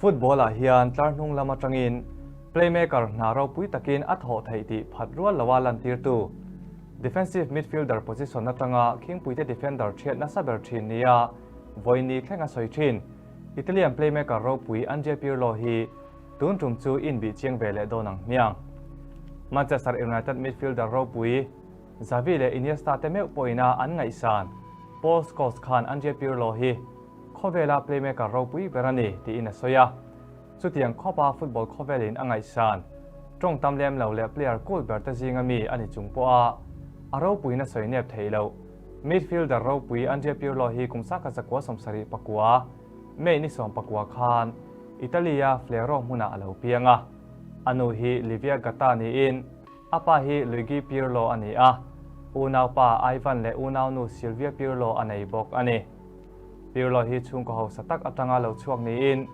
Football ah hian tlar hnung lam atangin playmaker hna ropui takin a thawh theih tih phat rual loa lantirtu defensive midfielder position atanga khingpuite defender thiat nasa ber thin nia vawiin ni thleng a sawi thin. Italian playmaker ropui Andrea Pirlo hi tun tum chu inbih chiang ve leh dawn ang hmiang. Manchester United midfielder ropui Xavi leh Iniesta te meuh pawhina an ngaihsan Paul Scholes khan Andrea Pirlo hi Khawvela playmaker ropui ber a ni, tiin a sawi a. Chutiang khawpa football khawvelin a ngaihsan, tawng tam lem lo leh player cool ber te zinga mi a ni chung pawha a ropuiin a sawi nep theih loh. Midfielder ropui Andrea Pirlo hi kum sangkhat zakua 79, May ni 19 khan Italy-a Flero hmunah a lo piang a. A nu hi Livia Gatta niin a pa hi Luigi Pirlo a ni a, unaupa Ivan leh unaunu Silvia Pirlo a nei bawk a ni. Pirlo hi chhungkaw hausa tak atanga lo chhuak niin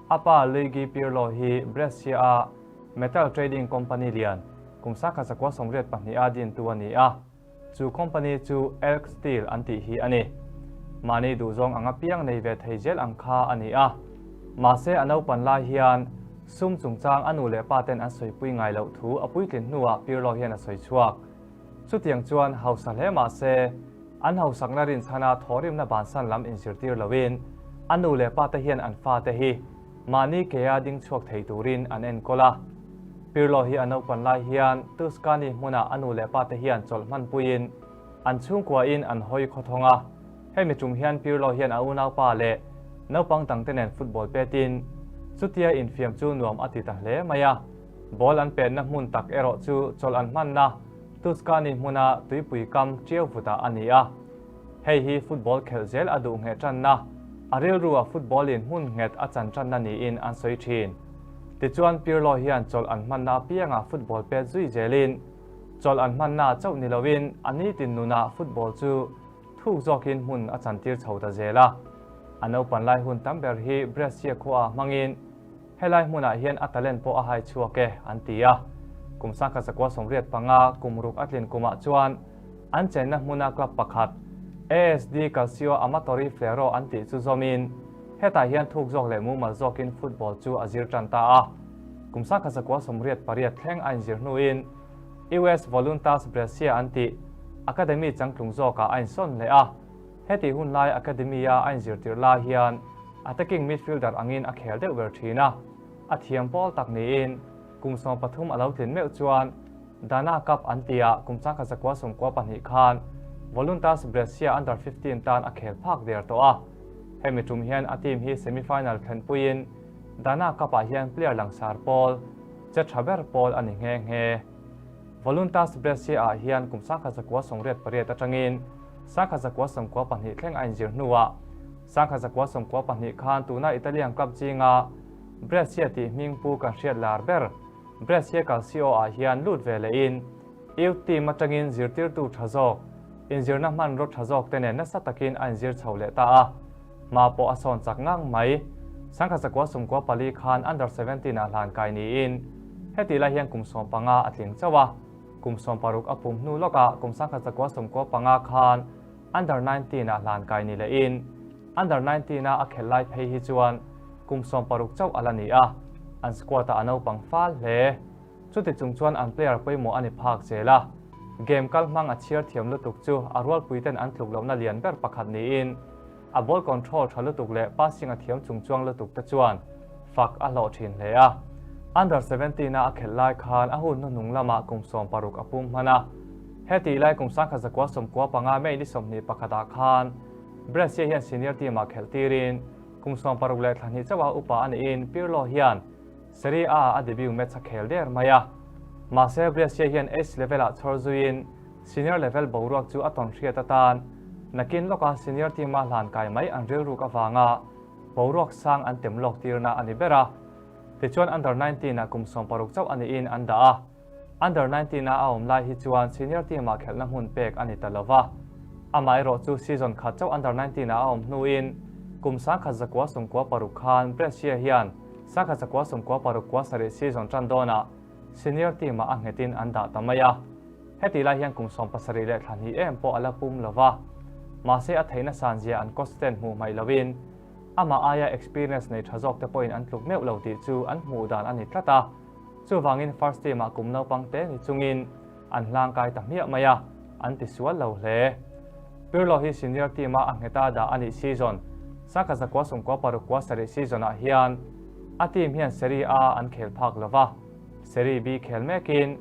a pa Luigi Pirlo hi Brescia-a metal trading company lian kum 1982 a dintu a ni a, chu company chu Elk Steel an tih hi a ni. Mahni duhzawng anga piang nei ve thei zel ang kha a ni a, mahse a naupan lai hian sum chungchang a nu leh pa ten an sawipui ngai loh thu a puitlin hnuah Pirlo hian a sawi chhuak. Chutiang chuan hausa hle mah se, an hausakna rinchhana thawhrimna bansan lam inzirtir loin a nu leh pate hian an fate hi mahni kea ding chhuak thei turin an enkawl a. Pirlo hi a naupan lai hian Tuscany hmunah a nu leh pate hian chawlh hmanpuiin an chhungkuain an hawi khawthawng a. Hemi tum hian Pirlo hian a unaupa leh naupang dangte nen football petin chutia infiam chu nuam a ti ta hle mai a. Ball an penna hmun tak erawh chu chawlh an hmanna Tuscany hmuna tuipui kam ṭiau vutah a ni a. Hei hi football khelh zel a duh ngheh ṭanna, a rilrua football-in hmun nghet a chan ṭanna niin an sawi ṭhin. Tichuan Pirlo hian chawlh an hmanna apiangah football pet zui zelin, chawlh an hmanna chauh ni loin a nitin nunah football chu thuk zawkin hmun a chantir chho ta zel a. A naupan lai hun tam ber hi Brescia khuaah hmangin, Helai hmunah hian a talent pawh a hai chhuak e, an ti a. Kum 1985 kum ruk a tlin kumah chuan an chenna hmuna club pakhat, ASD Calcio Amatori Flero an tih chu zawmin hetah hian thuk zawk leh mumal zawkin football chu a zir tan ta a. Kum 1988 thleng a inzir hnuin US Voluntas Brescia an tih academy changtlung zawkah a insawn leh a. Heti hun lai academy-a a inzirtir lai hian attacking midfielder angin a khel deuh ber thin a, a thiam pawl tak niin kum 13 a lo tlin meuh chuan Dana Cup an tia kum 1992 khan Voluntas Brescia Under 15 tan a khel phak der tawh a. Hemi tum hian a team hi semi-final thlenpuiin Dana Cup-ah hian player langsar pawl che tha ber pawl a ni nghe nghe. Voluntas Brescia-ah hian kum 1988 atangin 1992 thleng a inzir hnuah 1992 khan tuna Italian club zinga Brescia tih hming pu kan hriat lar ber Brescia Calcio-ah hian lut ve lehin youth team atangin zirtirtu tha zawk, inzirna hmanraw tha zawk te nen nasa takin a inzir chho leh ta a. Hma pawh a sawn chak ngang mai. 1994 khan Under 17 ah hlan kai niin hetih lai hian kum 15 a tling chauh a. Kum 16 a pum hnu lawkah kum 1995 khan Under 19 ah hlan kai ni lehin Under 19 a a khelh lai phei hi chuan kum 16 chauh a la ni a, an squad ah a naupang fal hle. Chuti chung chuan an player pawimawh a ni phak zel a, game kal hmang a chhiar thiam lutuk chu a rualpuiten an tluk lohna lian ber pakhat niin a ball control tha lutuk leh passing a thiam chung chuang lutuk te chuan fak a hlawh thin hle a. Under 17 a a khelh lai khan a hun hnuhnung lamah kum 16 a pum hman a. Hetih lai kum 1995 May ni 21 ah khan Brescia hian senior team ah khelh tirin kum 16 leh thla hnih chauh a upa a niin Pirlo hian Serie A a debut match a khel der mai a. Mahse Brescia hian H level ah chhawr zuiin senior level boruak chu a tawn hriat atan nakin lawka senior team a hlan kai mai an rilruk avanga boruak sang an tem lawk tirna a ni ber a. Tichuan under 19 ah kum 16 chauh a niin an dah a. Under 19 a a awm lai hi chuan senior team ah khelhna hmun pek a ni ta lo va. Amaherawh chu season khat chauh under 19 ah a awm hnuin kum 1996 khan Brescia hian 1996 season tan dawnah senior team ah a nghetin an dah ta mai a. Heti lai hian kum 17 leh thla hnih em pawh a la pum lo va. Mahse a theihna sanzia an coach ten hmuh hmaih loin. Amah aia experience nei tha zawk te pawhin an tluk meuh lo tih chu an hmuh dan a ni tlat a. Chuvangin first team ah kum naupang te ni chungin an hlang kai ta hmiah mai a, an ti sual lo hle. Pirlo hi senior team a a ngheta dah a nih season Sangkhat zakua sawmkua paruk kua sarih season ah hian a team hian Serie A an khel phak lo va, Serie B khel mekin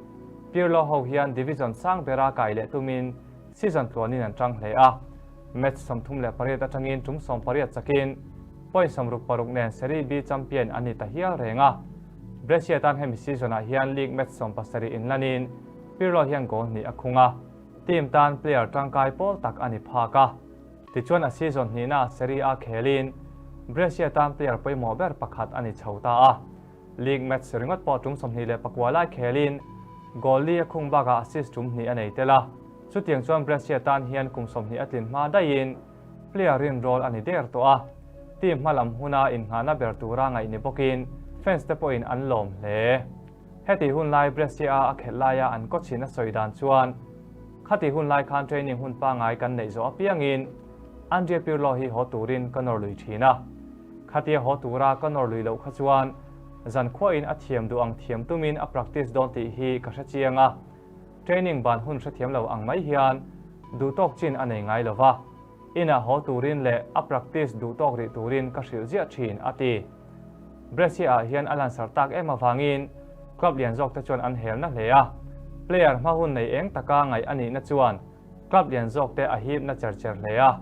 Pirlo ho hian division sang bera kai leh tumin season tluanin an tang hle a. Match 38 atangin tum 18 chakin point 66 nen Serie B champion an ni ta hial reng a. Brescia tan hemi season-ah hian league match 70 inlanin Pirlo hian goal hnih a khung a, team tan player tangkai pawl tak a ni phak a. Tichuan a season hnihna Serie A khelin Brescia tan player pawimawh ber pakhat a ni chho ta a. League match ringawt pawh tum 24 lai khelin goal li a khung bakah assist tum hnih a nei tel a. Chutiang chuan Brescia tan hian kum 20 a tlin hma daihin player rinrawl a ni der tawh a. Team hmalam huna innghahna ber tura ngaih ni bawkin fans te pawhin an lawm hle. Heti hun lai Brescia a khelh laia an coach-in a sawi dan chuan khati hun lai khan training hun pangngai kan neih zawh apiangin Andrea Pirlo hi haw turin ka nawr lui thin a. Khatia haw tura ka nawr lui loh kha chuan zan khuahin a thiam duh ang thiam tumin a practice dawn tih hi ka hre chiang a. Training ban hun hrethiam lo ang mai hian duhtawk chin a nei ngai lo va, inah haw turin leh a practice duhtawk rih turin ka hrilh ziah thin, a ti. Brescia-ah hian a lansar tak em avangin club lian zawkte chuan an helna hle a, player hma hun nei eng taka ngaih a nihna chuan club lian zawkte a hipna cher cher hle a.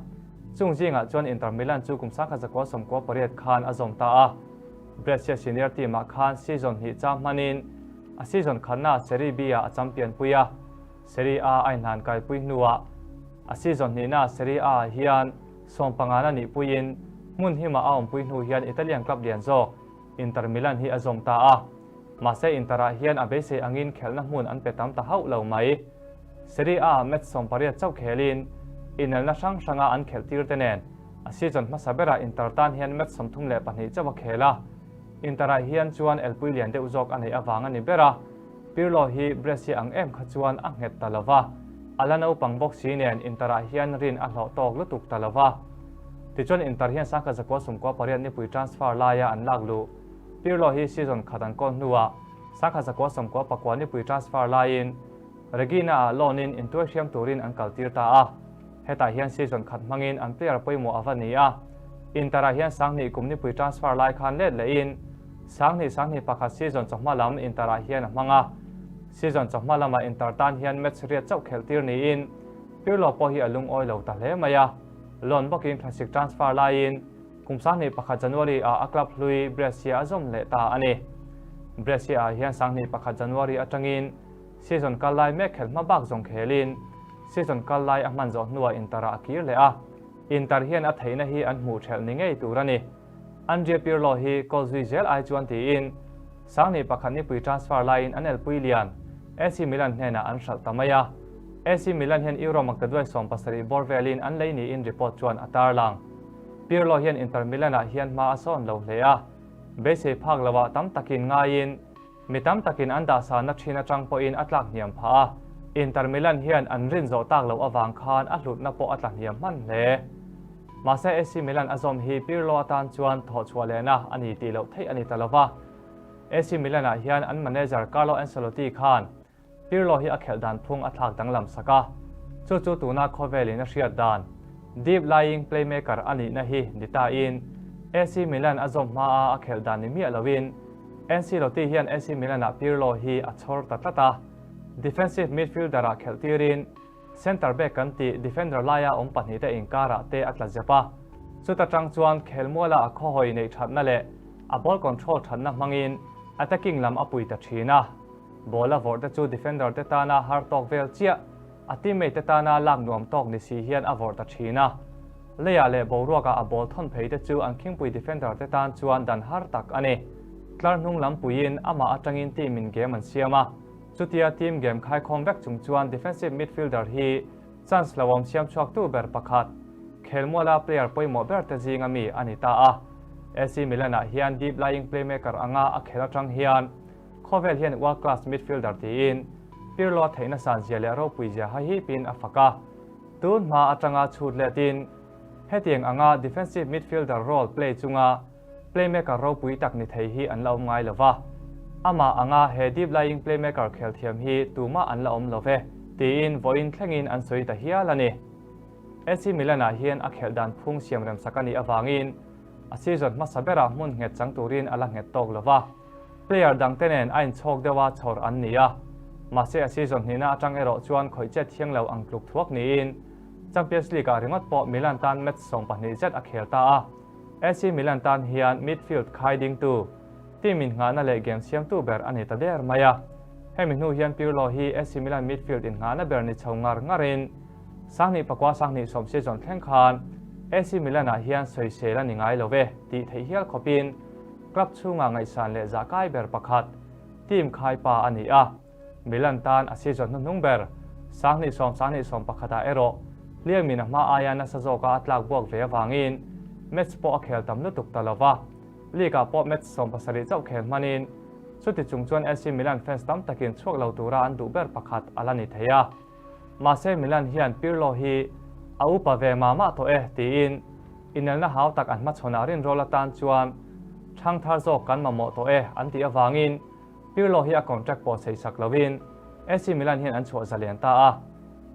Chung zingah chuan Inter Milan chu kum 1998 khan a zawm ta a, Brescia senior team-ah khan season hnih cham hmanin a season khatna Serie B-ah a champion pui a, Serie A a inhlan kaipui hnuah a season hnihna Serie A-ah hian sawmpangana nihpuiin hmun hima a awmpui hnu hian Italian club lian zawk Inter Milan hi a zawm ta a. Mahse Inter-ah hian a beisei angin khelhna hmun an pe tam ta hauh lo mai. Serie A-ah match 18 chauh khelin inelna hrang hranga an khelh tir te nen a season hmasa berah Inter tan hian match 32 chauh a khel a. Inter-ah hian chuan elpui lian deuh zawk a neih avang a ni ber a, Pirlo hi Brescia ang em kha chuan a nghet ta lo va, a la naupang bawk si nen Inter-ah hian rin a hlawh tawk lutuk ta lo va. Tichuan Inter hian 1998 nipui transfer laia an lak luh Pirlo hi season khat an kawl hnuah 1999 nipui transfer laiin Reggina-ah loan-in intuai hriam turin an kaltir ta a. Hetah hian season khat hmangin an player pawimawh a va ni a, Inter-ah hian 2000 kum nipui transfer lai khan let lehin 20 20 1 season chawhma lam Inter-ah hian a hmang a. Season chawhma lamah Inter tan hian match riat chauh khelh tir niin Pirlo pawh hi a lungawi lo ta hle mai a. Loan bawkin thlasik transfer laiin kum 20 1 January-ah a club hlui Brescia a zawm leh ta a ni. Brescia-ah hian 20 1 January atangin season kal lai mek khelh hma bak zawng khelin season kal lai a hman zawh hnuah Inter-ah a kir leh a. Inter hian a theihna hi an hmuh thelh ni ngei tur a ni. Andrea Pirlo hi goal zui zel ai chuan tiin 20 1 nipui transfer laiin an elpui lian AC Milan hnenah an hralh ta mai a. AC Milan hian Euro maktaduai 70 bawr velin an lei niin report chuan a tarlang. Pirlo hian Inter Milan-ah hian hma a sawn lo hle a. Beisei phak loah tam takin ngaiin Mi tam takin an dahsana thin atang pawhin a tlak hniam phah a, Inter Milan hian an rin zawh tak loh avang khan a hlutna pawh a tla hniam hman hle. Mahse AC Milan a zawm hi Pirlo atan chuan thawhchhuah lehna a ni tih loh theih a ni ta lova. AC Milan-ah hian an manager Carlo Ancelotti khan Pirlo hi a khelh dan phung a thlak danglam sak a, chu chu tuna khawvelin a hriat dan deep lying playmaker a nihna hi ni tain AC Milan a zawm hmaa a khelh dan ni miah loin Ancelotti hian AC Milan-ah Pirlo hi a chhawr ta tlat a, defensive midfielder-ah khelh tirin centre back kan tih defender laia awm pahnihte inkarah te a tla zep a, chuta tang chuan khelmuala a khawhawi neih thatna leh a ball control thatna hmangin attacking lam a pui ta thin a. Ball a vawrh te chu defender te tana har tawk vel chiah, a teammate te tana lak nuam tawk ni si hian a vawrh ta thin a. Leiah leh boruakah a ball thawn phei te chu an khingpui defender te tan chuan dan har tak a ni. Tlar hnung lam puiin amah atangin team in game an siam a, chutia team game khaikhawm vek chung chuan defensive midfielder hi chance lo awm siam chhuak tu ber pakhat, khelmuala player pawimawh ber te zinga mi a ni ta a. AC Milan-ah hian deep lying playmaker anga a khel atang hian Khawvel hian world class midfielder tiin Pirlo a theihna san zia leh ropui zia ha hipin a fak a. Tun hma atanga chhut letin. Hetiang anga defensive midfielder role play chunga playmaker ropui tak ni thei hi an la awm ngai lova. Amah anga he deep lying playmaker khel thiam hi tumah an la awm love, tiin vawiin thlengin an sawi ta hial a ni. AC Milan-ah hian a khelh dan phung siam remsak a nih avangin a season hmasa berah hmun nghet chang turin a la nghet tawk lova. Player dangte nen a inchhawk deuha chhawr an ni a, mahse a season hnihna atang erawh chuan khawih chet thiang lo ang tluk thuak niin Champions League-ah ringawt pawh Milan tan match 12 zet a khel ta a. AC Milan tan hian midfield khai dingtu, team innghahna leh game siamtu ber a ni ta der mai a. Hemi hnu hian Pirlo hi AC Milan midfield innghahna ber ni chho ngar ngarin 2009 2010 season thleng khan AC Milan-ah hian sawisel a ni ngai lo ve tih theih hial khawpin Club chhunga ngaihsan leh zahkai ber pakhat, team khaipa a ni a. Milan tan a season hnuhnung ber, 2010 2011 ah erawh hliamin a hma aia nasa zawka a tlak buak ve avangin match pawh a khel tam lutuk ta lo va. League ah pawh match 17 chauh khel hmanin chuti chung chuan AC Milan fans tam takin chhuak lo tura an duh ber pakhat a la ni thei a. Mahse Milan hian Pirlo hi a upa ve mah mah tawh e tiin inelna hau tak an hmachhawnah rinrawl atan chuan thang thar zawk kan mamawh tawh e an tih avangin Pirlo hi a contract pawh sei sak lovin AC Milan hian an chhuah zalian ta a.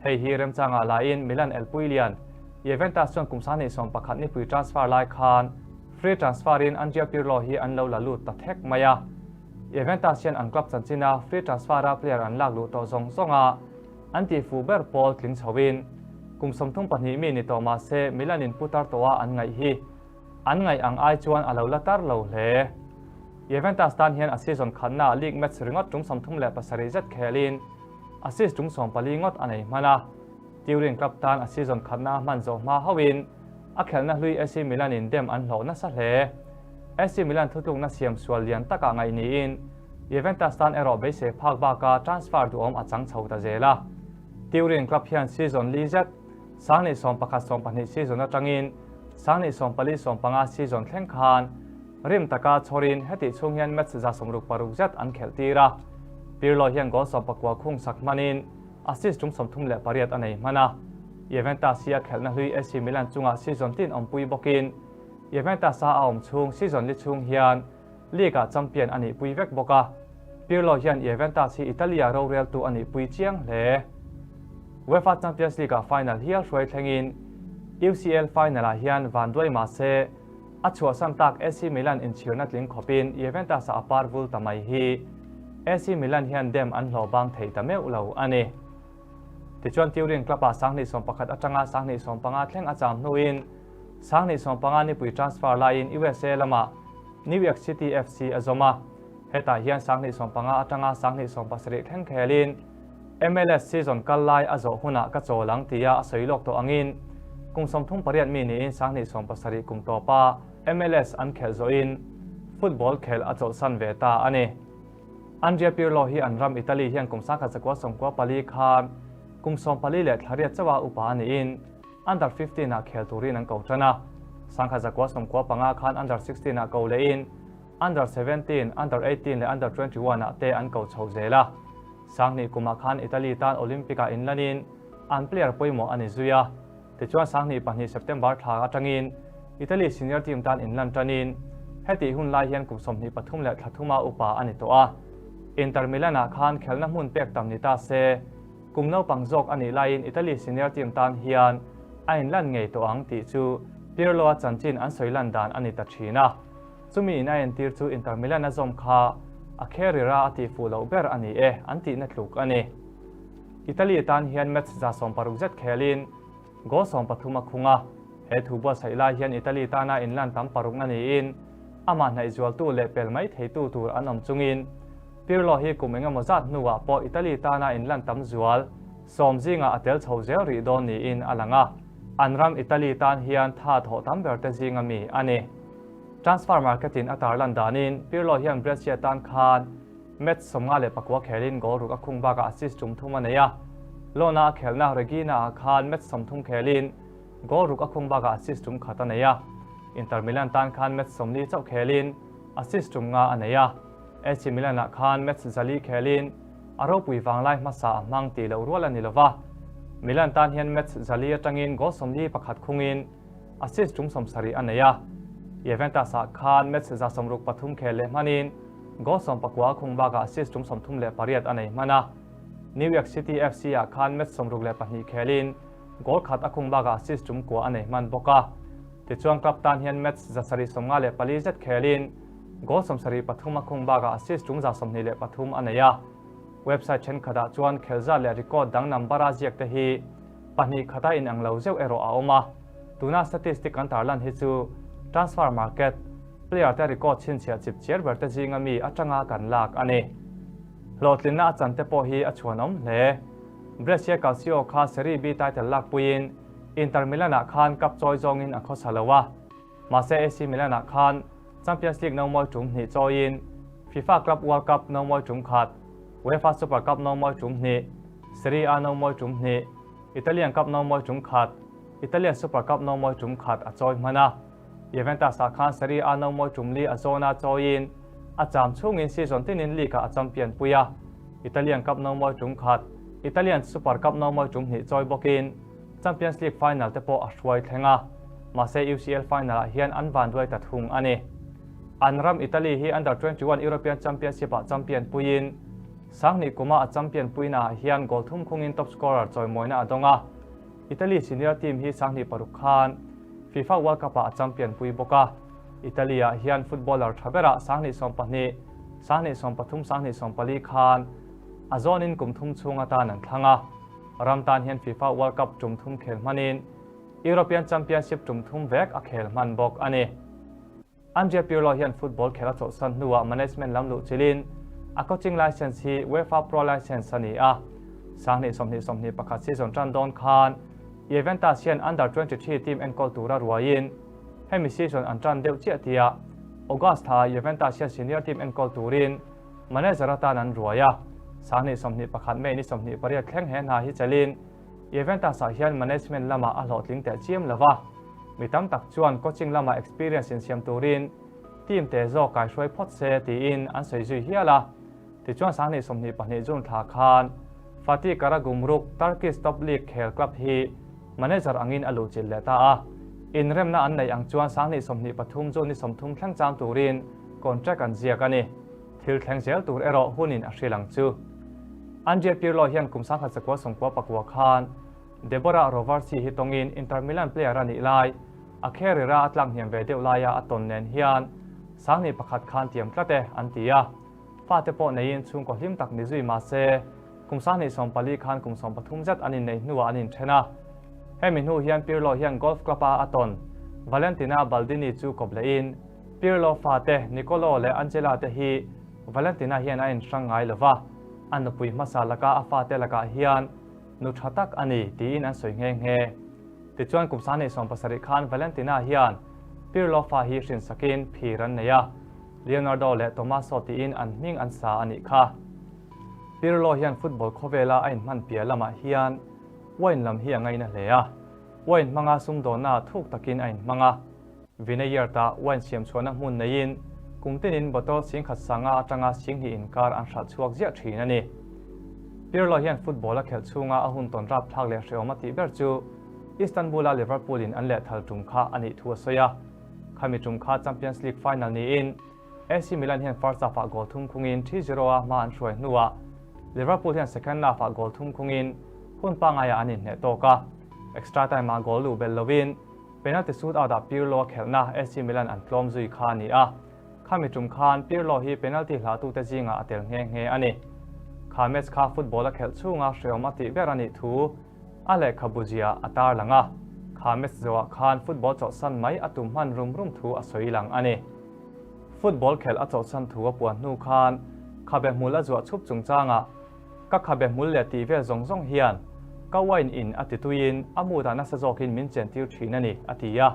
Hei hi remchangah lain Milan elpui lian Juventus chuan kum 2011 nipui transfer lai khan free transfer in Andrea Pirlo hi an lo la lut ta thek mai a. Juventus hian an club chanchina free transfer-a player an lak luh tawh zawng zawng a, an tihfuh ber pawl tling chhoin kum 32 mi ni tawh mah se Milan-in putar tawha an ngaih hi an ngaih ang ai chuan a lo la tar lo hle. Juventus tan hian a season khatnaah league match ringawt tum 37 zet khelin assist tum 14 ngawt a nei hman a. Turin club tan a season khatna a hman zawh hma hauhin a khelhna hlui AC Milan-in dem an hlawh nasa hle. AC Milan thutlukna siam sual lian takah ngaih niin Juventus tan erawh beisei phak baka transfer duhawm a chang chho ta zel a. Turin club hian season li zet, 2011 12 season atangin 2014 15 season thleng khan rim taka chhawrin hetih chhung hian match 66 zet an khelh tir a. Pirlo hian goal 19 khung sak hmanin assist tum 38 a nei hman a. Juventus hi a khelhna hlui AC Milan chungah season tin awmpui bawkin Juventus-a a awm chhung season li chhung hian League-ah champion a nihpui vek bawk a. Pirlo hian Juventus hi Italy-a roreltu a nihpui chiang hle. UEFA Champions League-ah final hial hruai thlengin UCL final-ah hian van duai mah se a chhuahsan tak AC Milan inchhirna tling khawpin Juventus-a a par vul ta mai hi AC Milan hian dem an hlawh bang thei ta meuh lo a ni. Tichuan Turin club-ah 2011 atanga 2015 thleng a cham hnuin 2015 nipui transfer laiin USA lamah New York City FC a zawm a. Hetah hian 2015 atanga 2017 thleng khelin MLS season kal lai a zawh hunah ka chawl ang tia a sawi lawk tawh angin kum 38 mi niin 2017 kum tawpa MLS an khelh zawhin football khelh a chawlhsan ve ta a ni. Andrea Pirlo hi an ram Italy hian kum 1994 khan kum 14 leh thla riat chauha upa a niin under 15 ah khel turin an ko tan a. 1995 khan under 16 ah ko lehin under 17, under 18 leh under 21 ah te an ko chho zel a. 2000 kumah khan Italy tan Olympic ah inlanin an player pawimawh a ni zui a. Tichuan 2002 September thla atangin Italy senior team tan inlan tanin hetih hun lai hian kum 23 leh thla thuma upa a ni tawh a. Inter Milan ah khan khelna hmun pek tam ni ta se kum naupang zawk a nih laiin Italy senior team tan hian a inlan ngei tawh ang tih chu Pirlo a chanchin an sawi lan dan a ni ta thin a. Chumi in a entir chu Inter Milan a zawm kha a career a a tihfuh loh ber a ni e an tihna tluk a ni. Italy tan hian match 16 zet khelin goal 13 a khung a. He thu buatsaih lai hian Italy tana inlan tam parukna niin amah hnaih zualtu leh pel mai theitu tur an awm chungin Pirlo hi kum engemaw zat hnuah pawh Italy tana inlan tam zual 10 zingah a tel chho zel rih dawn niin a lang a. An ram Italy tan hian tha thawh tam ber te zinga mi a ni. Transfer market-in a tarlan danin Pirlo hian Brescia tan khan match 59 khelin goal ruk a khung bakah assist tum thum a nei a. Loan-a a khelna Reggina-ah khan match 30 khelin goal ruk a khung bakah assist tum khat a nei a. Inter Milan tan khan match 40 chauh khelin assist tum nga a nei a. AC Milan-ah khan match 4 khelin a ropui vanglai hmasa a hmang tih loh rual a ni lova. Milan tan hian match 4 atangin goal 41 khungin assist tum 70 a nei a. Juventus ah khan match 163 khel leh hmanin goal 19 khung bakah assist tum 38 a nei hman a. New York City FC ah khan match 62 khelin goal khat a khung bakah assist tum kua a nei hman bawk a. Tichuan club tan hian match 754 zet khelin goal 73 a khung bakah assist tum 123 a nei a. Website thenkhatah chuan khelza leh record dang number a ziak te hi pahnih khata in ang lo zeuh erawh a awm a. Tuna statistic kan tarlan hi chu transfer market player te record chhinchhiah chip chiar ber te zinga mi atanga kan lak a ni. Hlawhtlinna a chan te pawh hi a chhuan awm hle. Brescia Calcio kha Serie B title lak puiin Inter Milan ah khan cup chawi zawngin a khawsa lo a. Mahse AC Milan ah khan Champions League no mawi tum hnih chawiin FIFA Club World Cup no mawi tum khat, UEFA Super Cup no mawi tum hnih, Serie A no mawi tum hnih, Italian Cup no mawi tum khat, Italian Super Cup no mawi tum khat a chawi hman a. Juventus ah khan Serie A no mawi tum li a zawna chawiin a cham chhungin season tinin league ah a champion pui a. Italian Cup no mawi tum khat, Italian Super Cup no mawi tum hnih chawi bawkin Champions League final te pawh a hruai thleng a, mahse UCL final ah hian an van duai ta thung a ni. An ram Italy hi Under 21 European Championship ah champion puiin Sanghnih kuma a champion puina ah hian goal thum khungin top scorer chawimawina a dawng a. Italy senior team hi Sanghnih paruk khan FIFA World Cup ah a champion pui bawk a. Italy ah hian footballer tha berah Sanghnih 12, Sanghnih 13, Sanghnih 14 khan a zawnin kum thum chhung atan an thlang a. Ram tan hian FIFA World Cup tum thum khel hmanin European Championship tum thum vek a khel hman bawk a ni. Andrea Pirlo hian football khel a chawlhsan hnuah management lam luh chilin a coaching license hi UEFA Pro License a ni a. Sanghnih 20 21 season tan dawn khan Juventus hian Under 23 team enkawl tura ruaiin hemi season an tan deuh chiah tia August tha Juventus hian senior team enkawl turin manager atan an ruai a. Sanghnih 21 May ni 28 thleng he hna hi chelin Juventus ah hian management lama a hlawhtling teh chiam lova. Mi tam tak chuan coaching lama experience in siam turin team te zawk kai hruai phawt se tiin an sawi zui hial a. Tichuan Sanghnih 22 June thla khan Fatih Karagümrük Turkish Top League khel club hi manager angin a luhchilh leh ta a. Inremna an neih ang chuan Sanghnih 23 June ni 30 thleng cham turin contract an ziak a ni. Thil thleng zel tur erawh hunin a hrilang chu. Andrea Pirlo hian kum 1999 khan Deborah Roversi hi tawngin Inter Milan player a nih lai a career-a a tlak hniam ve deuh laia a tawn nen hian Sanghnih pakhat khan tiam tlat e an ti a. Fa te pawh neiin chhungkaw hlim tak ni zui mahse kum 20 khan kum 30 zet an inneih hnuah an inthen a. Hemi hnu hian Pirlo hian golf club a a tawn Valentina Baldini chu kawp lehin Pirlo fa te Nicolo leh Angela te hi Valentina hian a inhrang ngai lova. A nupui hmasa laka a fa te lakah hian nu tha tak a ni tiin an sawi nghe nghe. Tichuan kum 20 khan Valentina hian Pirlo fa hi hrin sakin phir an nei a. Leonardo leh Tommaso tiin an hming an sa a nih kha. Pirlo hian football khawvela a inhman piah lamah hian wine lam hi a ngaina hle a. Wine hmanga sumdawnna thuk takin a inhmang a. Vineyard ah wine siam chhuahna hmun neiin kum tinin bottle singkhat sanga atanga singhnih inkar an hralh chhuak ziah thin a ni. Pirlo hian football a khelh chhunga a hun tawn rap thlak leh hreawm a tih ber chu Istanbul a Liverpool in an leh thal tum kha a nih thu a sawi a. Khami tum kha Champions League final niin AC Milan hian first half ah goal thum khungin 3-0 a hma an hruai hnuah Liverpool hian second half ah goal thum khungin hun pangai ah an inhneh tawk a. Extra time ah goal luh bel lovin penalty shootout ah Pirlo a khelhna AC Milan an tlawm zui kha a ni a. Khami tum khan Pirlo hi penalty hla tu te zinga a tel nghe nghe a ni. Kha match kha football a khelh chhunga hreawm a tih ber a nih thu a lehkha buzia a tar lang a. Kha match zawah khan football chawlhsan mai a tum hman rum rum thu a sawi lang a ni. Football khelh a chawlhsan thu a puan hnu khan khabe hmul a zuah chhup chungchanga ka khabe hmul leh tih vel zawng zawng hian ka wine in a tituiin a mood ah nasa zawkin min chen tir thin a ni a ti a.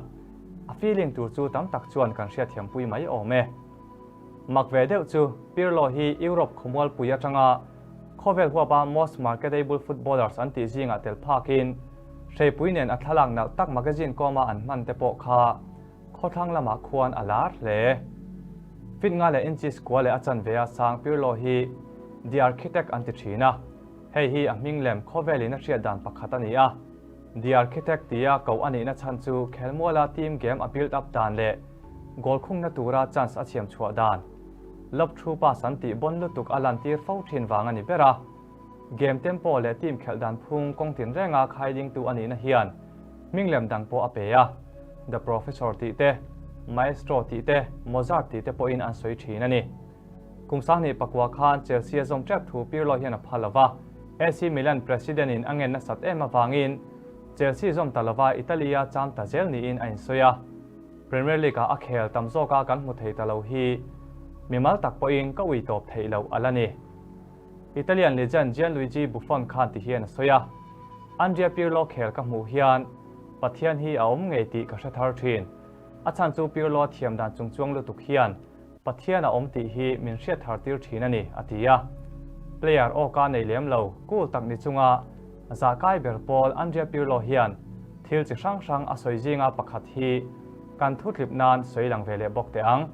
A feeling tur chu tam tak chuan kan hriatthiam pui mai awm e. Mak ve deuh chu Pirlo hi Europe khawmual pui atanga khawvel huapa most marketable footballers an tih zingah tel phakin hreipui nen a thlalak nalh tak magazine kawma an hman te pawh kha khawthlang lamah khuan a lar hle. Fit nga leh inches kua leh a chan ve a sang Pirlo hi The Architect an ti thin a. Hei hi a hming lem khawvelin a hriat dan pakhat a ni a. The Architect tia koh a nihna chhan chu khelmuala team game a build up dan leh goal khungna tura chance a chhiam chhuah dan, lob through pass an tih bon lutuk a lantir fo thin vang a ni ber a. Game tempo leh team khelh dan phung kawng tinrenga khailingtu a nihna hian hminglem dang pawh a pe a, The Professor tih te, Maestro tih te, Mozart tih te pawhin an sawi thin a ni. Kum 2009 khan Chelsea a zawm tep thu Pirlo hian a phal lo va, AC Milan president in a ngen nasat em avangin Chelsea zawm ta lova Italy-a cham ta zel niin a insawi a. Premier League-ah a khel tam zawka kan hmu thei ta lo hi mimal tak pawhin ka ui tawp theih loh a la ni. Italian legend Gianluigi Buffon khan ti hian a sawi a, Andrea Pirlo khel ka hmuh hian Pathian hi a awm ngei tih ka hre thar thin. A chhan chu Pirlo thiam dan chungchuang lutuk hian Pathian a awm tih hi min hriat thar tir thin a ni, a ti a. Player awka nei lem lo, cool tak ni chunga zahkai ber pawl Andrea Pirlo hian thil chi hrang hrang a sawi zinga pakhat hi kan thutlip nan sawi lang ve leh bawk teh ang.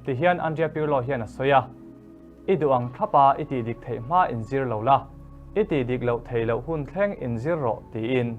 Ti hian Andrea Pirlo hian a sawi a, I duh ang thlapa i tih dik theih hma inzir lo la, i tih dik loh theih loh hun thleng inzir rawh, tiin.